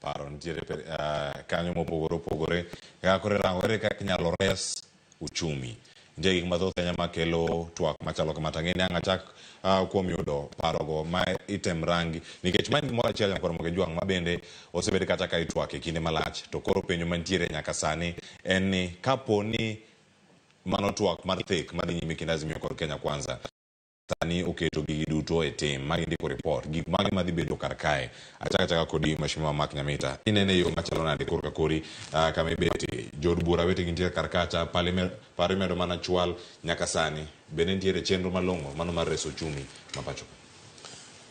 Paro nitiere kanyo mopogore opogore. Kaka koro irango ere kaka inyalo res uchumi. Nitie gik mathoth ahinya makelo twak machalo kama to ang'e ni ang' achak kuom yudo parogo ma item rangi nikech ma en gimoro achiel nyakwar Ramogi Ojwang' ma bende osebed kata ka itwak e kinde malach to koro penjo mantiere nyaka sani en ni kapo ni mano twak mar thek madhi nyime kind Azimio kod Kenya Kwanza sani oketo gigi duto e tim ma gindiko ripot gik mage madhi bedo kar kae achaka achaka kodi Mheshimiwa Mark Nyamita inene yo machalo nade korka kori kama ibete jood bura wetegi nitiere kar kacha paro imedo mana chwal nyaka sani bende nitiere chenro malong'o mano mar reso uchumi ma pacho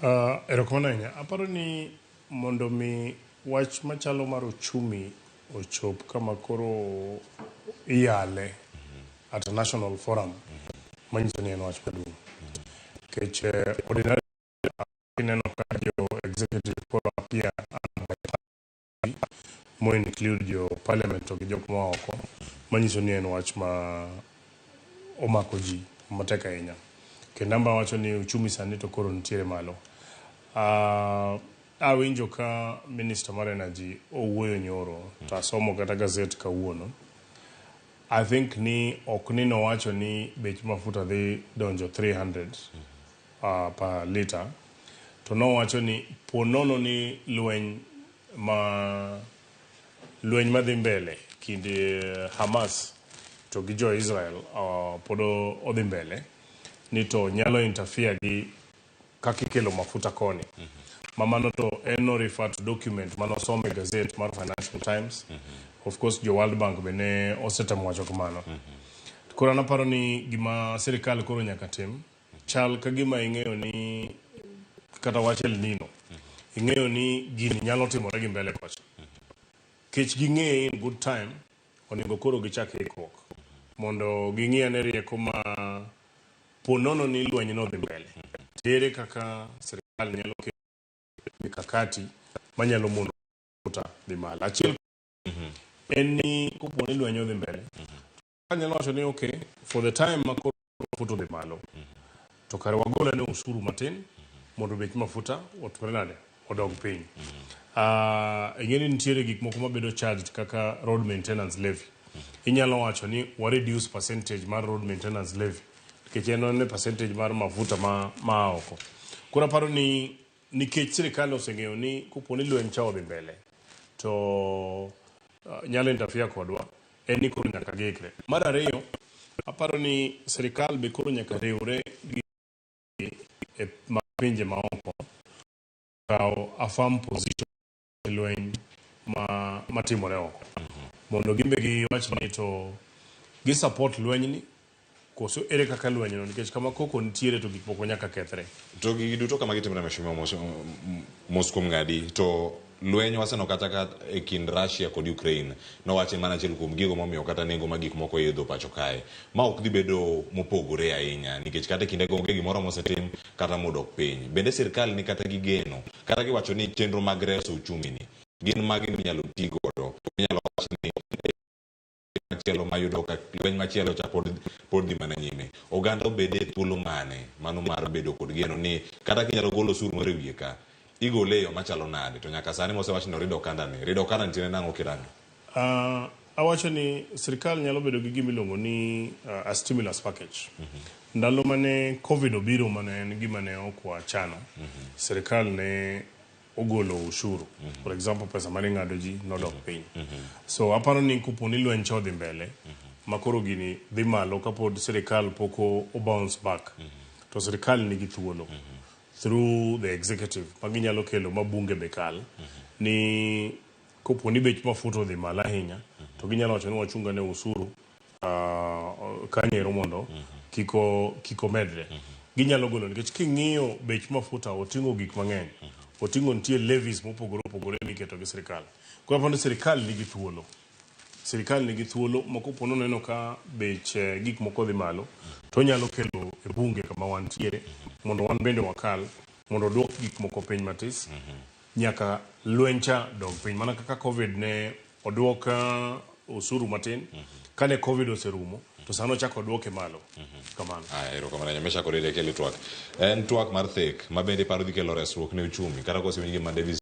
ka. Erokamano ahinya. Aparo ni mondo mi wach machalo mar uchumi ochop kama koro iyale at a national forum manyiso ni en wach maduong'. Nikech ordinarily ineno ka jo executive koro appear under mo include jo parliament to gi jok moa oko manyiso ni en wach ma omako ji matek ahinya. Kendo amba wacho ni uchumi sani to koro nitiere malo. Awinjo ka minister mar energy owuoyo nyoro to asomo kata gazet kawuono. I think ni ok ni nowacho ni bech mafuta dhi donjo 300 per liter to nowacho ni po nono ni lweny ma lweny madhi mbele kind Hamas to gi jo Israel pod odhi mbele ni to nyalo interfere gi kaka ikelo mafuta koni. Ma mano to en no refer to document manosom e gazet mar Financial Times. Of course jo World Bank be ne osetemo wacho kamano. Koro an aparo ni gima sirikal koro nyaka tim chal ka gima ing'eyo ni kata wach El Nino ing'eyo ni gini nyalo timore gi mbele kocha. Kech ging'eye in good time onego koro gichak ikruok mondo ging'i ane rieko ma po nono ni lweny no dhi mbele to ere kaka sirikal nyalo keto mikakati manyalo mono mafuta dhi malo. Achiel en ni kopo ni lweny odhi mbele sirikal nyalo wacho ni okay for the time ma koro mafuta odhi malo to kare wagol ane osuru matin mondo bech mafuta otimre nade odog piny. Ing'e ni nitiere gik moko mabedo charged kaka road maintenance levy. Inyalo wacho ni wa reduce percentage mar road maintenance levy nikech en en percentage mar mafuta ma oko. Koro aparo ni nikech sirikal oseng'eyo ni kopo ni lweny cha odhi mbele to nyalo interfere kodwa en ni koro nyaka giikre. Mar ariyo, aparo ni sirikal be koro nyaka riwre gi e pinje maoko kaw a firm position e lweny ma matimore oko mondo gin be giwach ni to gi support lweny ni koso ere kaka lweny no nikech kama koko nitiere to gik moko nyaka kethre. To gigi duto kama gitimore Mheshimiwa mos, mos kuom ng'adi to lweny waseneno kata ka e kind Russia kod Ukraine nowache mana achiel kuom gigo momiyo kata nengo mag gik moko idho pacho kae. Ma ok dhi bedo mopogore ahinya nikech kata e kinde go onge gimoro mosetim kata modok piny. Bende sirkal ni kata gi geno kata giwacho ni chenro mag reso uchumi ni gin mage minyalo ti godo minyalo wach ni machielo mayudo ka lweny machielo cha pod dhi mana nyime. Oganda obede e thuolo mane mano mar bedo kod geno ni kata kinyalo golo osuru moro e wiye ka igole e yo machalo nade to nyaka sani mosewach ni orido okanda ni rido okanda ni tiende nang'o kirango? Awacho ni sirikal nyalo bedo gi gima iluongo ni a stimulus package. Ndalo mane Covid obiro mane en gima ne ok wachano, sirikal ne ogolo ushuru. For example, pesa mane ing'ado ji nodok piny. So aparo ni kopo ni lweny cha odhi mbele, ma koro gini dhi malo kapod sirikal pok o bounce back, to sirikal nigi thuolo through the executive ma ginyalo kelo ma bunge be kal ni kopo ni bech mafuta odhi malo ahinya to ginyalo wacho ni wachung ane usuru kanyo mondo kik omedre. Ginyalo golo nikech king'iyo bech mafuta oting'o gik mang'eny. Oting'o nitie levies mopogore opogore miketo gi sirikal. Koro aparo ni sirikal nigi thuolo. Sirikal nigi thuolo ma kopo ni oneno ka bech gik moko dhi malo to onyalo kelo e bunge kama wantiere mondo wan bende wakal mondo oduok gik moko piny matis nyaka lweny cha dog piny. Mana kaka Covid ne oduok osuru matin kane Covid oserumo to sani ochako oduoke malo. Kamano. Aya, erokamano ahinya. Mesha kod Eric Kelo twak. En twak mar thek ma bende iparo dhi kelo resruok ne uchumi kata kosewinj gima Davis